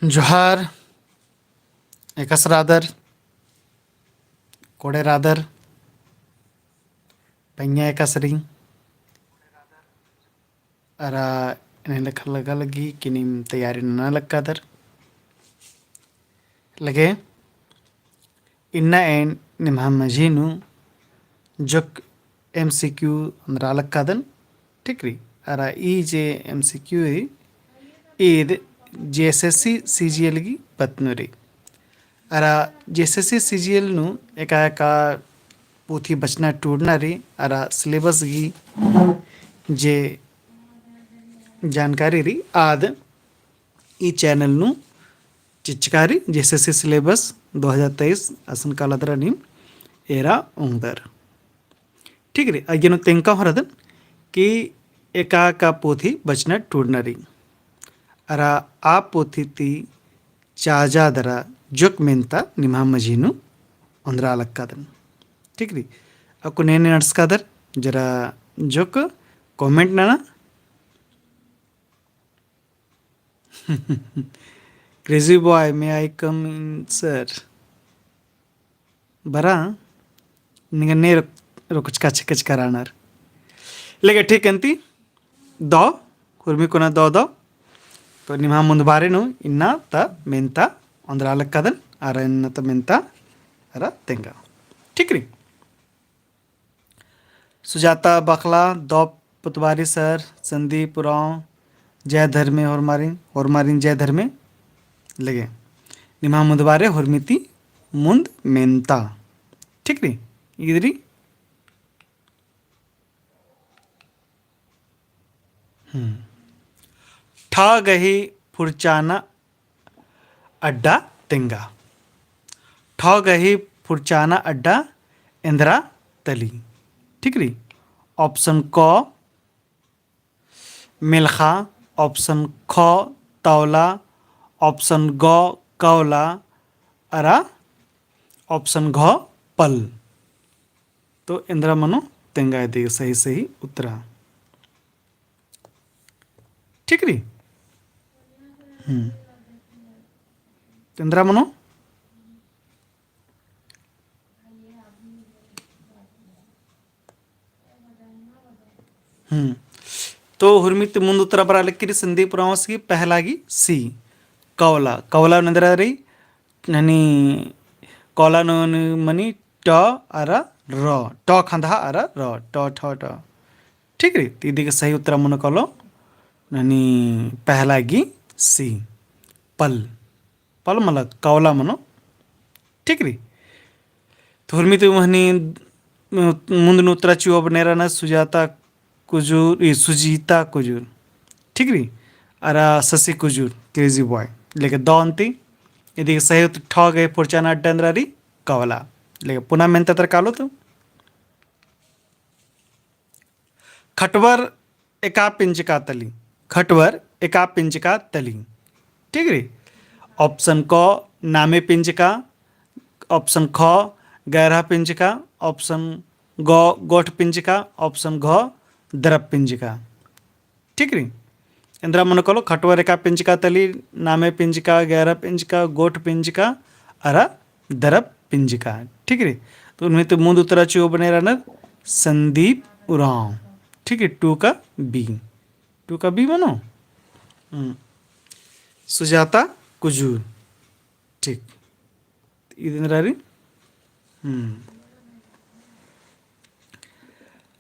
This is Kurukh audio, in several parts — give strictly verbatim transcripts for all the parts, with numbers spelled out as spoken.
जोहार, एकासे रअदर, कोड़े रअदर, पइय्याँ एकासे रई, अरा एन्ने लेखा लगा लगी कि नीम तैयारी नना लक्कादर। लगे इन्ना एन निम्है मझी नू जोक M C Q ओन्द्रा लक्कादन, ठीक रई। अरा ई जे M C Q रई, ईद J S S C C G L गही पत्त नू रई। अरा J S S C C G L नू एका एका पोथी बचना टूड़ना रई, अरा syllabus गही जे जानकारी रई, आद ई channel नू चिच्चका रई, J S S C syllabus दो हज़ार तेईस असन काला दरा नीम एरा ओंगदर। ठीक रई, अइय्या नू तेंगका होरदन कि एका एका पोथी बचना टूड़ना रई। अरा आ पोथी ती चाजा दरा जोक मेन्ता निम्है मझी नू ओन्द्रा लक्कादन। ठीक रई, अक्कुन एन्ने अंड़सकादर, जरा जोक comment नना। Crazy boy, may I come in, sir? बरा, निंगा ने रोक-, रोकचका छकचका रअनर। लेके ठीक अन्ती, दव, हुरमी कुना दव दव। तो निम्है मुन्दबारे नू इन्ना ता मेन्ता ओन्द्रा लक्कादन, अरा इन्ना ता मेन्ता अरा तेंगा। ठीक रई? सुजाता बखला, दव पुतबारी sir, संदीप उराँव, जय धर्मे होरमारिन, होरमारिन जय धर्मे। लगे निम्है मुन्दबारे हुरमी ती मुन्द मेन्ता। ठीक रई? ईद रई। हम्म। ठ गही फुरचाना अड्डा तेंगा। ठ गही फुरचाना अड्डा एन्द्रा तली। ठीक रई? Option क मेलखा, option ख तौला, option ग कौला, अरा option घ पल। तो एन्द्रा मनो तेंगा इदी सही सही उत्तरा। ठीक रई? हम्म। तो एन्द्रा मनो? हम्म। तो हुरमी ती मुन्द उत्तरा बरआ लगी रई संदीप उराँवस गही पहला गही C, कौला। कौला नू एन्द्रा रई, ननी कौला नू मनी ट अरा र, ट खंदहा अरा र, ट ठ ट। ठीक रई, तो इदी गही सही उत्तरा मनो कालो, ननी पहला गही C, पल, पल मला कौला मनो। ठीक रई, तो हुरमी ती मोहनी मुन्द नू उत्तरा चिओ बनेरा ना सुजाता कुजूर, ई सुजीता कुजूर। ठीक रई, अरा शशि कुजूर, crazy boy। लेके दव अन्ती, इदी गही सही उत्तर ठ गही फुरचाना अड्डा एन्द्रा रई कौला। लेके पुना मेन्ता तर कालो तो। खटवर एका पिंजका तली। खटवर एका पिंजका तली। ठीक रई? Option क नामे पिंजका, option ख गैरहा पिंजका, option ग गोठ पिंजका, option घ दरप पिंजका। ठीक रई? एन्द्रा मनो कालो खटवर एका पिंजका तली, नामे पिंजका, गैरहा पिंजका, गोठ पिंजका, अरा दरप पिंजका। ठीक रई? तो हुरमी ती मुन्द उत्तरा चिओ बनेरा ना संदीप उराँव। ठीक रई? Two का B। Two का B मनो? हम्म। सुजाता कुजूर। ठीक। इदिन रारी। हम्म।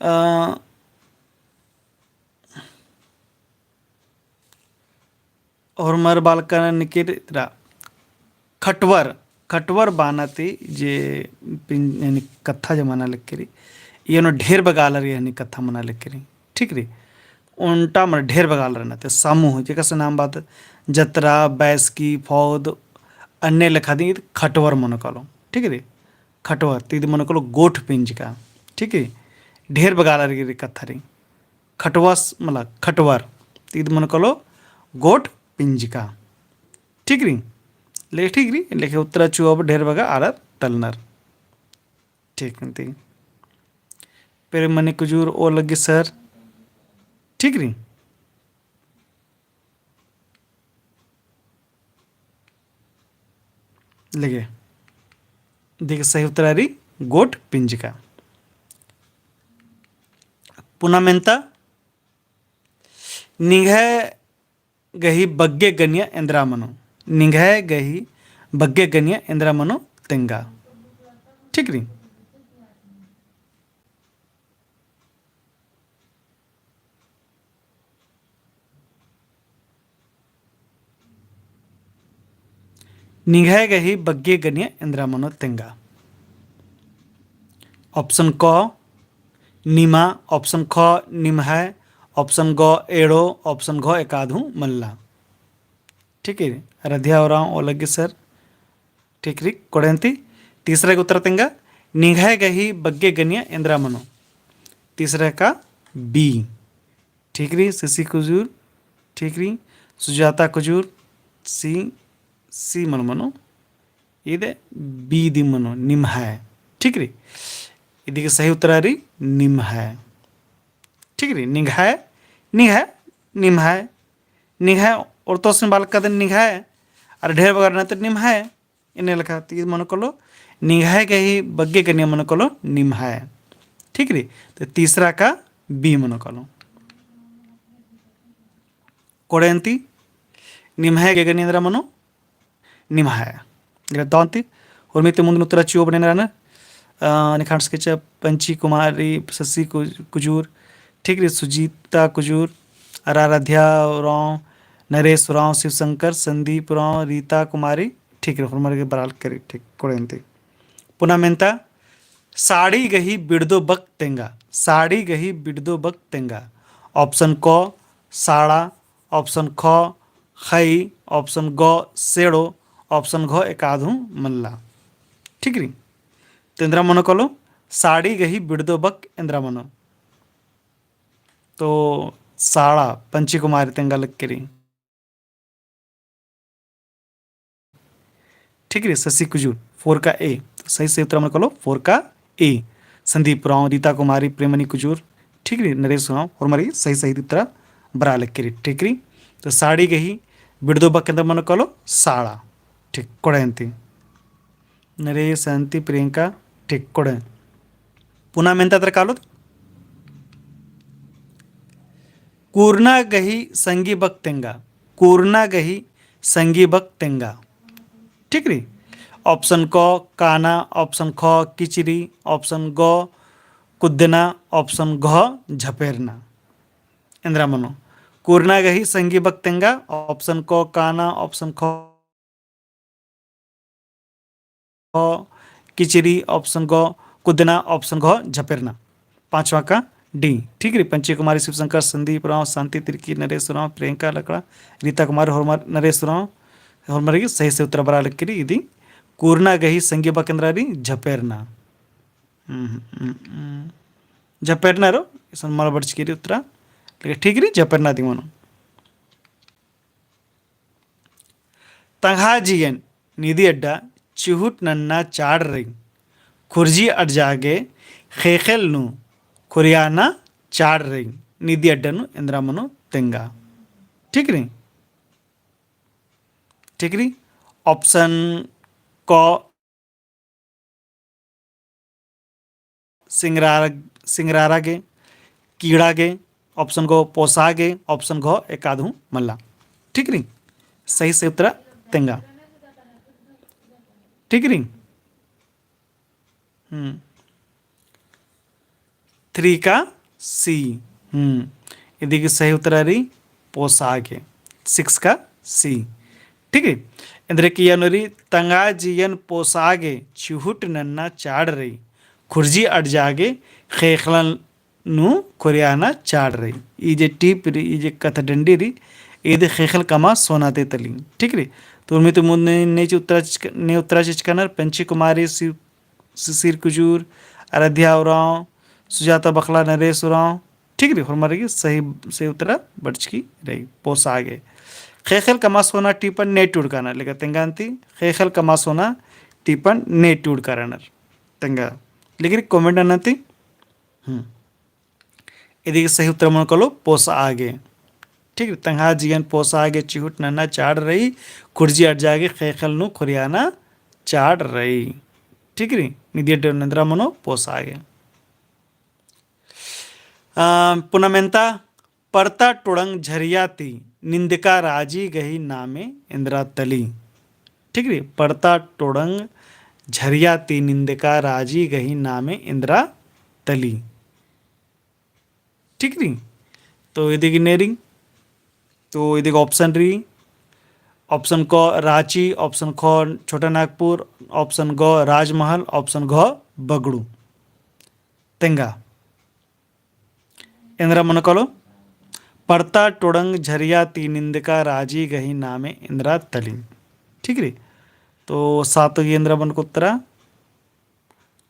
अ, होरमर बालकन निकिर इतरा खटवर, खटवर बाना ती जे पिन-, यानी कत्था जे मना लगी रई, इय्या नू ढेर बगालर यानी कत्था मना लगी रई, ठीक रई। ओन्टा मल ढेर बगालर ना ते समूह, जेकसे नाम बअदत जतरा, बैसकी, फौद, अन्ने लेखा दिम ईद खटवर मनो कालो, ठीक रई। खटवर, ती ईद मनो कालो गोठ पिंजका, ठीक रई। ढेर बग्गे आलर गे रई कत्था रई। खटवस मला खटवर। तो ईद मनो कालो गोट पिंजका। ठीक रई? ले ठीक रई, लेखे उत्तरा चिओ अब ढेर बग्गे आलर तलनर। ठीक रई। प्रेममणि कुजूर ओ लग्गी सर। ठीक रई? लेगे। देखिए सही उत्तरा रई गोट पिंजका। पुना मेन्ता निंग्है गही बग्गे गनिया एन्द्रा मनो। निंग्है गही बग्गे गनिया एन्द्रा मनो तेंगा। ठीक रई? निंग्है गही बग्गे गनिया एन्द्रा मनो तेंगा। Option क निमा, option ख निम्है, option ग एड़ो, option घ एकाद हूँ मल्ला। ठीक रई, अरध्या उराँव ओ लग्गी सर। ठीक रई, कोड़ेन्ती तीसरा का उत्तर तेंगा, निंग्है गही बग्गे गनिया एन्द्रा मनो। तीसरा का B। ठीक रई, शशि कुजूर, ठीक रई, सुजाता कुजूर, C, C मल मनो, ईद B दिम मनो, निम्है। ठीक रई, इदी गही सही उत्तरा रई निम्है। ठीक रई, निंग्है, निंग्है, निम्है, निंग्है, ओर्तोसिन बालकदन निंग्है, अरा ढेर बग्गे आलर ननर निम्है। इन्ने लेखा ती मनो कालो, निंग्है गही बग्गे गनिया मनो कालो निम्है। ठीक रई, तो तीसरा का B मनो कालो। कोड़ेन्ती निम्है गही गनिया एन्द्रा मनो निम्है। इरा दौंती, उर्मी ती मुन्द नू उत्तरा चिओ बने रअनर, अ, निखान सकेचा पंची कुमारी, शशि कु-, कुजूर, ठीक रई, सुजीता कुजूर, अरा अरध्या उराँव, नरेश उराँव, शिवशंकर, संदीप उराँव, रीता कुमारी, ठीक रई, होरमर गे बरआ लगी, ठीक, कोड़ेन्ती। पुना मेन्ता, साड़ी गही बिड़दो बक तेंगा, साड़ी गही बिड़दो बक तेंगा। Option क, साड़ा, option ख, खई, option ग, सेड़ो, option घ एकाद हूँ मल्ला। ठीक रई? तो एन्द्रा मनो कालो, साड़ी गही बिड़दो बक एन्द्रा मनो। तो साड़ा पंची कुमारी तेंगा लगी रई। ठीक रई, शशि कुजूर, four का A। तो सही, सही उत्तरा मनो कालो, four का A। संदीप उराँव, रीता कुमारी, प्रेममणि कुजूर, ठीक रई, नरेश उराँव, होरमर गे सही, सही उत्तरा बरआ लगी रई, ठीक रई। तो साड़ी गही बिड़दो बक एन्द्रा मनो कालो, साड़ा। ठीक, कोड़ेन्ती। नरेश, शांति, प्रियंका, ठीक, कोड़े। पुना मेन्ता तरा कालोत। कुरना गही संगी बक तेंगा। कुरना गही संगी बक तेंगा। ठीक रई? Option क काना, option ख किचरी, option ग कुद्दना, option घ झपेरना। एन्द्रा मनो? कुरना गही संगी बक तेंगा, option क काना, option ख किचरी, option ग कुद्दना, option घ झपेरना। पाँचवा का D। ठीक रई, पंची कुमारी, शिवशंकर, संदीप उराँव, शांति तिर्की, नरेश उराँव, प्रियंका लकड़ा, रीता कुमारी, होरमर, नरेश उराँव, होरमर गे सही, सही उत्तरा बरआ लगी रई। इदी कुरना गही संगी बक एन्द्रा रई, झपेरना। हम्म, हम्म, हम्म। झपेरना रओ, इसन मल बरचकी रई उत्तरा। लेकिन ठीक रई, झपेरना दिम मनो। तंग्है जियन निदी अड्डा चिहुट नन्ना चाड़ रई। खुर्जी अड्डा गे ख़ेख़ेल नू खुरियाना चाड़ रई। निदी अड्डा नू एन्द्रा मनो तेंगा। ठीक रई? ठीक रई? Option क सिंगरार-, सिंगरारा गे, कीड़ा गे, option ग पोसा गे, option घ एकाद हूँ मल्ला। ठीक रई? सही, सही उत्तरा तेंगा। ठीक रई? हम्म। Three का C। हम्म। इदी गही सही उत्तरा रई पोसा गे। Six का C। ठीक रई? एन्देरगे इय्या नू रई, तंग्है जियन पोसा गे चिहुट नन्ना चाड़ रई। खुर्जी अड्डा गे ख़ेख़ेल नू खुरियाना चाड़ रई। ई जे टीप रई, ई जे कत्था डंडी रई, ईद ख़ेख़ेल कमआ सोना ती तली। ठीक रई? तो उर्मी ती मुन्द ने, ने ची उत्तरा चिचका-, ने उत्तरा चिचका रअनर, पंची कुमारी, शिव-, शिशिर कुजूर, आराध्या उराँव, सुजाता बखला, नरेश उराँव। ठीक रई, होरमर गे सही, सही उत्तरा बरचकी रई, पोसा गे। ख़ेख़ेल कमआ सोना टीपन ने टूड़कानर, लेका तेंगा अन्ती, ख़ेख़ेल कमआ सोना टीपन ने टूड़कानर। तेंगा, लेकिन comment नना ती। हम्म। इदी गे सही उत्तरा मनो कालो पोसा गे। ठीक रई, तंग्है जियन पोसा गे चिहुट नन्ना चाड़ रई, खुर्जी अड्डा गे ख़ेख़ेल नू खुरियाना चाड़ रई। ठीक रई, निदियर डर नंदरा मनो पोसा गे। आ, पुना मेन्ता, परता टोड़ंग झरिया ती निंदका राजी गही नामे एन्दरा तली। ठीक रई, परता टोड़ंग झरिया ती निंदका राजी गही नामे एन्दरा तली। ठीक रई, तो इदी गे ने रई, तो इदी गे option रई, option क राँची, option ख छोटा नागपुर, option ग राजमहल, option घ बगड़ू। तेंगा। एन्दरा मनो कालो, परता टोड़ंग झरिया ती निंदका राजी गही नामे एन्दरा तली। ठीक रई, तो सात गे एन्दरा मनो कालो उत्तरा,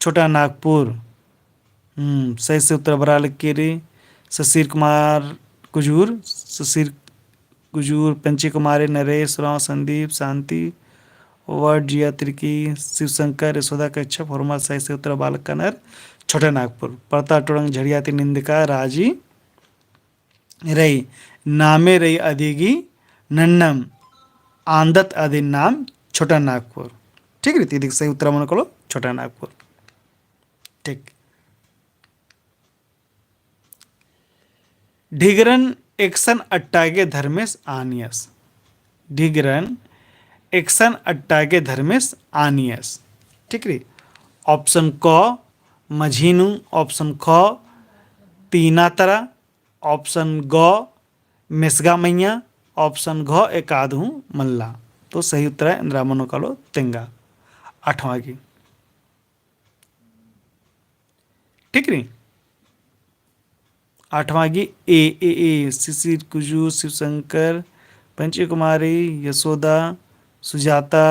छोटा नागपुर। हम्म, सही से उत्तरा बरआ लगी रई। ससीर कुमार कुजूर, ससीर कुजूर, पंची कुमारी, नरेश उराँव, संदीप, शांति, वर्ड जिया तिर्की, शिवशंकर, यशोदा कच्छप, होरमर सही से उत्तरा बआ लक्कनर छोटा नागपुर। परता टोड़ंग झरिया ती निंदका राजी रई, नामे रई अदिगी नन्नम आन्दत अदिन नाम छोटा नागपुर। ठीक रई, इदी गे सही उत्तरा मनो कालो छोटा नागपुर। ठीक। ढिगरन एकसन अट्टा गे धर्मेस आनियस। ढिगरन एकसन अट्टा गे धर्मेस आनियस। ठीक रई। Option क मझी नू, option ख तीना तरा, option ग मेसगा मइय्याँ, option घ एकाद हूँ मल्ला। तो सही उत्तरा एन्दरा मनो कालो तेंगा। आठवाँ गे। ठीक रई। आठवाँ गे A, A, A, शिशिर कुजूर, शिवशंकर, पंची कुमारी, यशोदा, सुजाता,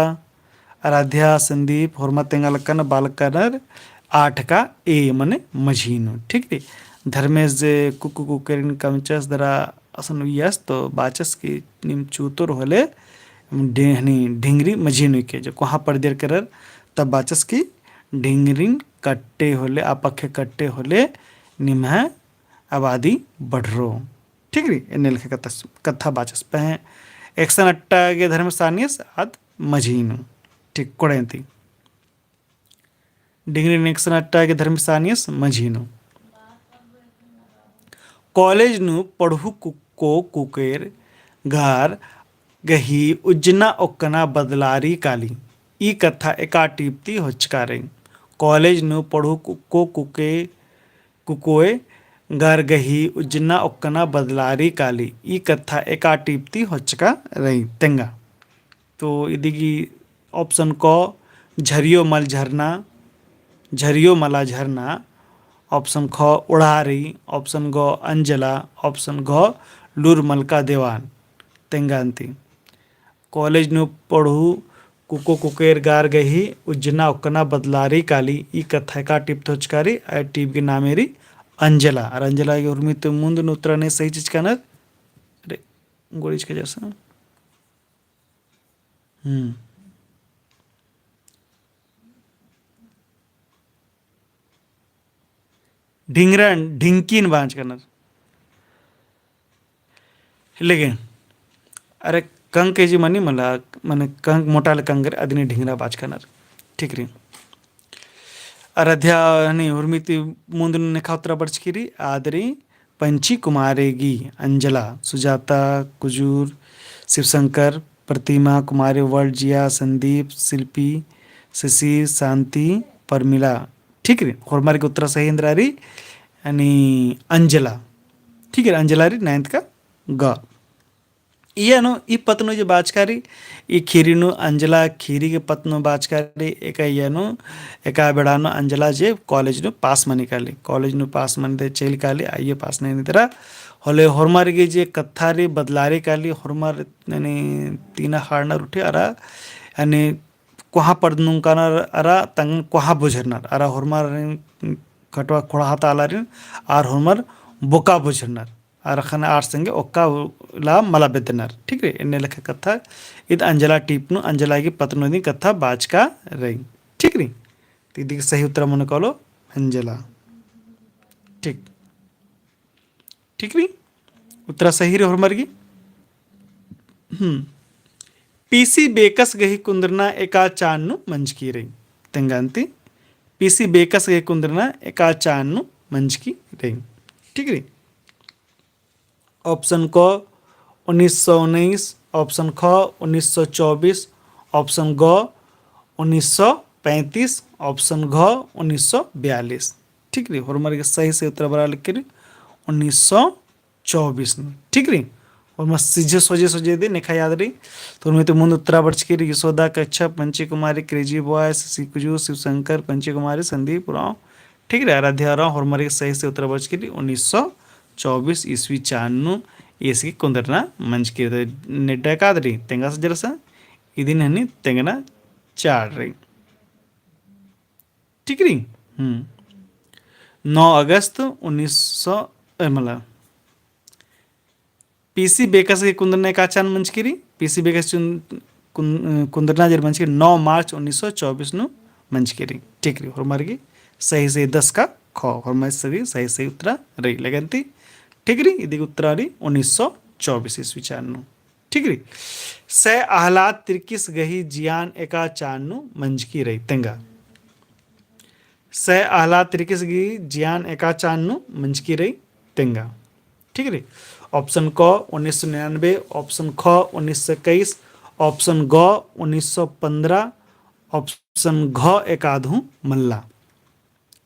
आराध्या, संदीप, होरमा तेंगा लक्कन, बआ लक्कनर आठ का A मने मझी नू, ठीक रई। धर्मेस जे कुक्कु कुक्केरिन कमचस दरा असन उइयस तो बाचस कि नीम चूतोर होले डे-, हनी ढिंगरी मझी नू के जो कोहाँ पड़दियर केरर तब बाचस कि ढिंगरिन कट्टे होले, आ पक्खे कट्टे होले निम्है आबादी बढ़रो। ठीक रई, एन्ने लेखे कत्था, कत्था बाचस पहें एकसन अट्टा गे धर्मेस आनियस आद मझी नू। ठीक, कोड़ेंती। ढिंगरिन एकसन अट्टा गे धर्मेस आनियस मझी नू। कॉलेज नू पढ़ू कुक्को कुकेर गार गही उज्जना ओक्कना बदलारी काली। ई कत्था एका टीप ती होचका रई। कॉलेज नू पढ़ू कुक्को कुके कुकोय गार गही उज्जना ओक्कना बदलारी काली। ई कत्था एका टीप ती होचका रई। तेंगा। तो इदिगी option क झरियो मल झरना, झरियो मला झरना, option ख उड़ारी, option ग अंजला, option घ लूर मलका देवान। तेंगा अन्ती। कॉलेज नू पढ़ू कुको कुकेर गार गही उज्जना ओक्कना बदलारी काली। ई कत्था एका टीप ती होचका रई, आ टीप गे नामे रई अंजला। अरा अंजला गे उर्मी ती मुन्द नू उत्तरा ने सही चिचकानर। अरे, गोड़ी चिचका जैसा। हम्म। ढिंगरन ढिंकिन बाचकानर। लेकिन, अरे, कंक एजी मनी मला, मने कंक मोटा ले कंक रे, अदिनी ढिंगरा बाचकानर। ठीक रई। आराध्या हनी उर्मी ती मुन्द नू नेखा उत्तरा बरचकी रई, आद रई पंची कुमारी गी, अंजला, सुजाता, कुजूर, शिवशंकर, प्रतिमा, कुमारी, वर्ल्ड, जिया, संदीप, शिल्पी, शशि, शांति, परमिला। ठीक रई, होरमर गे उत्तरा सही एन्दरा रई, यानी अंजला। ठीक रई, अंजला रई ninth का ग। इया नू ई पत्त नू जे बाचका रई, ई खीरी नू अंजला खीरी गे पत्त नू बाचका रई, एका इया नू, एका बेड़ा नू अंजला जे कॉलेज नू पास मनी काली, कॉलेज नू पास मनी दे चइल काली, आइए पास नहीं नितरा, होले होरमर गे जे कत्था रई बदलारी काली, होरमर यानी तीना खाड़नर उठे अरा, यानी कोहाँ पड़दनुंकानर अरा तंगन कोहाँ बुझरनर अरा होरमर खटवा खोड़हा ता आलारिन, आर होरमर बोका बुझरनर। आर अखन आर संगे ओक्का ला मला बेद्दनर। ठीक रई, एन्ने लेखा कत्था ईद अंजला टीप नू, अंजला गे पत्त नू इदिन कत्था बाचका रई। ठीक रई, तो इदी गे सही उत्तरा मनो कालो अंजला। ठीक, ठीक रई, उत्तरा सही रई होरमर गे। हम्म। पीसी बेकस गही कुन्दरना एका चान नू मंजकी रई। तेंगा अन्ती, पीसी बेकस गही कुन्दरना एका चान नू मंजकी रई। ठीक रई। Option क उन्नीस सौ उन्नीस, option ख उन्नीस सौ चौबीस, option ग उन्नीस सौ पैंतीस, option घ उन्नीस सौ बयालीस। ठीक रई, होरमर गे सही सही उत्तरा बरआ लगी रई उन्नीस सौ चौबीस नू। ठीक रई, होरमर सीधे सोझे सोझे दे नेखा याद रई। तो उर्मी ती मुन्द उत्तरा बरचकी रई यशोदा कच्छप, पंची कुमारी, क्रेजी बॉय, शशि कुजूर, शिव शंकर, पंची कुमारी, संदीप उराँव। ठीक रई, आराध्या उराँव, होरमर गे सही सही उत्तरा बरचकी रई उन्नीस सौ चौबीस ईस्वी चान नू ईस गही कुन्दरना मंजकी रई। नेड्डा काद रई, तेंगा सजरसा, इदिन हनी तेंगना चाड़ रई। ठीक रई? हम्म। नौ अगस्त उन्नीस सौ, ए, मतलब, पीसी बेकस गही कुन्दरना एका चान मंजकी रई, पीसी बेकस चुन-, कुन-, कुन्दरना जे मंजकी रई, नौ मार्च उन्नीस सौ चौबीस नू मंजकी रई। ठीक रई, होरमर गे सही सही दस का ख, होरमर सही सही उत्तरा रई। लेकिन ती, ठीक रई, इदी गे उत्तरा रई उन्नीस सौ चौबीस ईस्वी चान नू। ठीक रई। सै अहलाद तिर्किस गही जियान एका चान नू मंजकी रई तेंगा। सै अहलाद तिर्किस गही जियान एका चान नू मंजकी रई तेंगा। ठीक रई। Option क उन्नीस सौ निन्यानवे, option ख उन्नीस सौ इक्कीस, option ग उन्नीस सौ पन्द्रह, option घ एकाद हूँ मल्ला।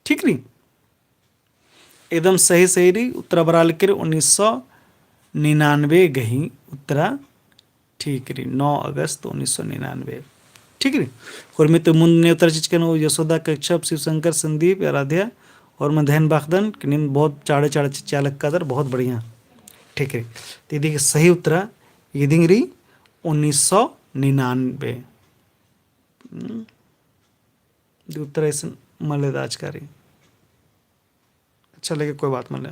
ठीक रई। एकदम सही सही रई, उत्तरा बरआ लगी रई उन्नीस सौ निन्यानवे गही उत्तरा। ठीक रई, नौ अगस्त उन्नीस सौ निन्यानवे। ठीक रई, होरमी ती मुन्द ने उत्तरा चिचकन हो यशोदा कच्छप, शिव शंकर, संदीप, आराध्या, होरमन ध्यान बाखदन कि नीम बहुत चाड़े चाड़े चिच्चा लक्कादर, बहुत बढ़िया। ठीक रई, तो इदी गे सही उत्तरा इदिंग रई उन्नीस सौ निन्यानवे। हम्म, इदी उत्तरा इसन मले दाचका रई। अच्छा लगे, कोई बात मल्ला।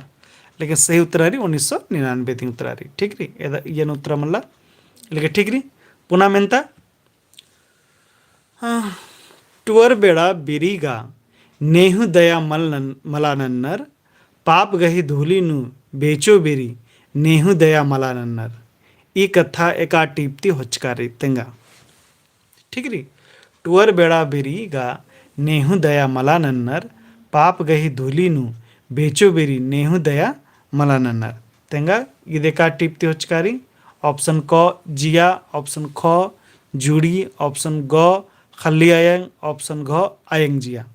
लेकिन सही उत्तरा रई उन्नीस सौ निन्यानवे ती उत्तरा रई। ठीक रई? एदा, एन उत्तरा मल्ला। लेकिन ठीक रई? पुना मेन्ता, हाँ, टुअर बेड़ा बिरी गा नेहू दया मल नन-, मला नन्नर, पाप गही धूली नू बेचो बिरी नेहू दया मला नन्नर। ई कत्था एका टीप ती होचका रई तेंगा। ठीक रई? टुअर बेड़ा बिरी गा नेहू दया मला नन्नर, पाप गही धूली नू बेचो बिरी नेहू दया मला नन्नर। तेंगा इद एका टीप ती होचका रई? Option क जिया, option ख जुड़ी, option ग खल्ली अयंग, option घ अयंग जिया।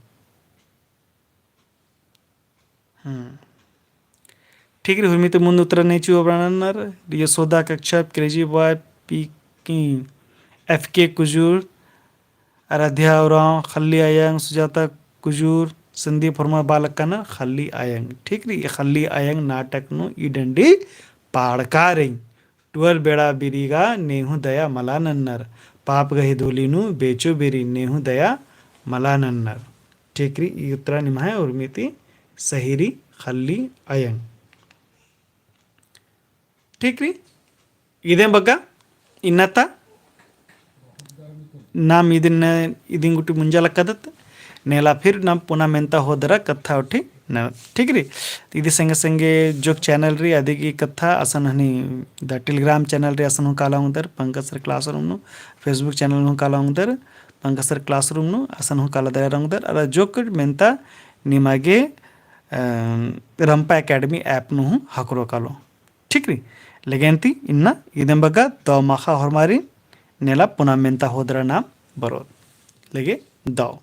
हम्म। ठीक रई, हुरमी ती मुन्द उत्तरा नेचू अबड़ा नन्नर, यशोदा कच्छप, क्रेजी बॉय, पी की, एफ के कुजूर, आराध्या उराँव, खल्ली अयंग, सुजाता कुजूर, संदीप होरमर बआ लक्कानर, खल्ली अयंग। ठीक रई, ई खल्ली अयंग नाटक नू ई डंडी पाड़का रई। टुअर बेड़ा बिरी गा नेहू दया मला नन्नर, पाप गही धूली नू बेचो बिरी नेहू दया मला नन्नर। ठीक रई, ई उत्तरा निम्है उर्मी ती सही रई, खल्ली अयंग। ठीक रई, इदेन बग्गा इन्ना ता नाम इदिन, इदिन गूटी मुंजा लक्कादत, नेला फिर नाम पुना मेन्ता होदरा कत्था उठी ना, ठीक रई। इदी संगे संगे जोक channel रई, अदी गही कत्था असन हनी द Telegram channel रई, असन हूँ काला ओंगदर, पंकज sir classroom नू, Facebook channel हूँ काला ओंगदर, पंकज sir classroom नू, असन हूँ काला दरा ओंगदर, अरा जोक मेन्ता निमा गे, अ, रंपा Academy app नू हूँ हकरो कालो। ठीक रई। लेगेन ती इन्ना इदेन बग्गा दव माखा होरमारिन, नेला पुना मेन्ता होदरा नाम बरओत। लेगे दव।